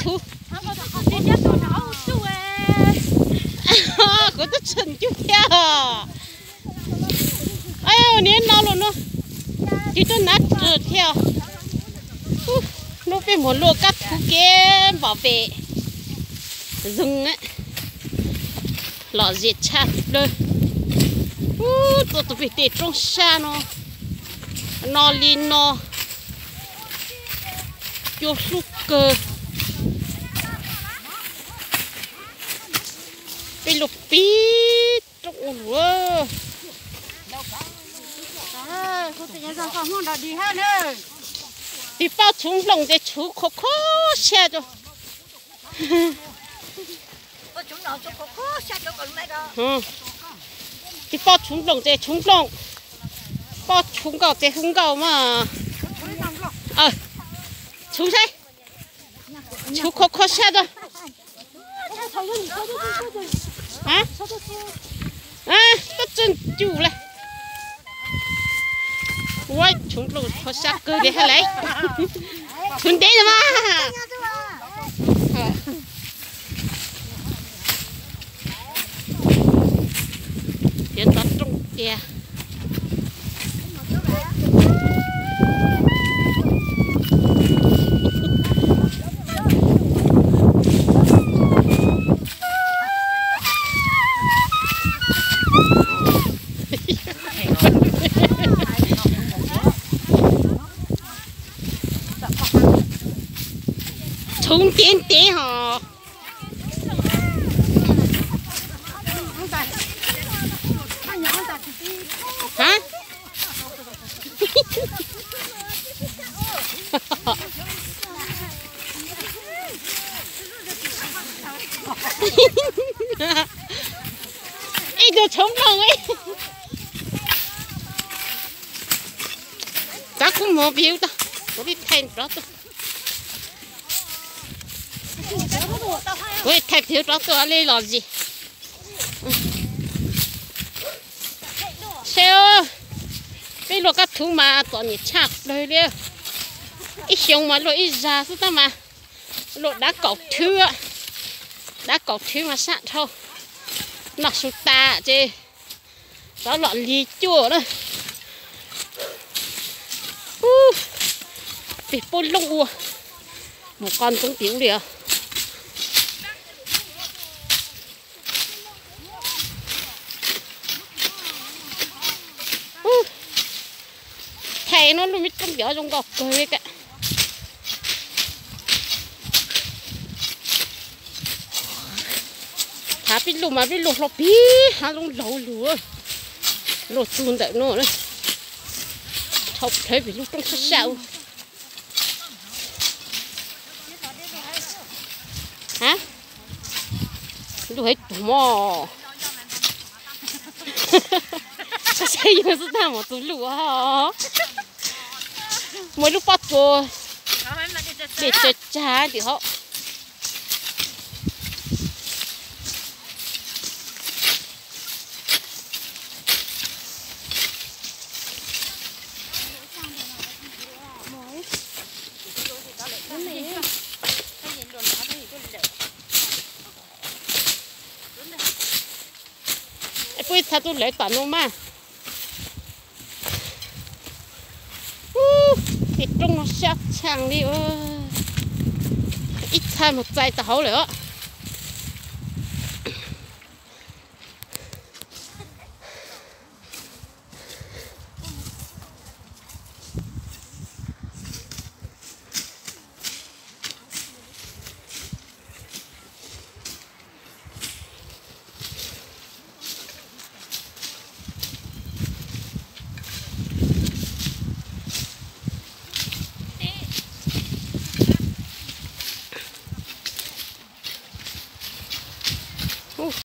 Kuv twb tseem cug thiab. Niam no los no, tig rau nab ris thiab. Hnub peb mus luaj kab thuv kev npam pem zoo, lom zem tshaj plaws. Tuaj tus pem tej roob sab no, no li no, cua hlub kawg. Peb luaj pib roob ua luaj. Tig pab tshuv nplooj ces tshuv khov kho siab rau. Tig pab tshuv nplooj ces tshuv nplooj, pab tshuv nkauj ces hu nkauj mas. Tshuv saib, tshuv khov kho siab rau. Koj tseem cug lawm. Ua tshuv nplooj khov siab kawg li hab lauj. Tshuv ntev mas. Tiav ntov rooj tiag. Tshuv ntev ntev hos. Ib tug tshuv nplooj. Txav kuv mus pim tau, kuv li thaij rov tuaj. Kuv li thaij pim rov tuaj li los zis. Seb, peb luaj kab thuv mas txom nyem tshaj plaws li. Ib xyoo mas luaj ib zag xwb tab mas luaj dab kaum thwb, dab kaum thwb mas sab dhau. Noj su tas ces rov los lig cuaj na. Ub, peb pub looj ua mus qo ntxoov tim ub li os. Thaij no lub me roob npiov zoo nkauj kawg li. Thav peb lub mas peb lub hlo pig hav zoov laug lug, luaj txug ntawm no, dhau plawv pem lub roob sab sab. Ha, lub heev tug mog. Saib yog xub tag mus txug lub, muaj lub pob tsuas dej tsawg tsag tim hauv. Puab ib txha tuaj lawv tom no mas. Ub, tej roob no sab tshaj li. Ib txha mus txais tom hauv lawm os.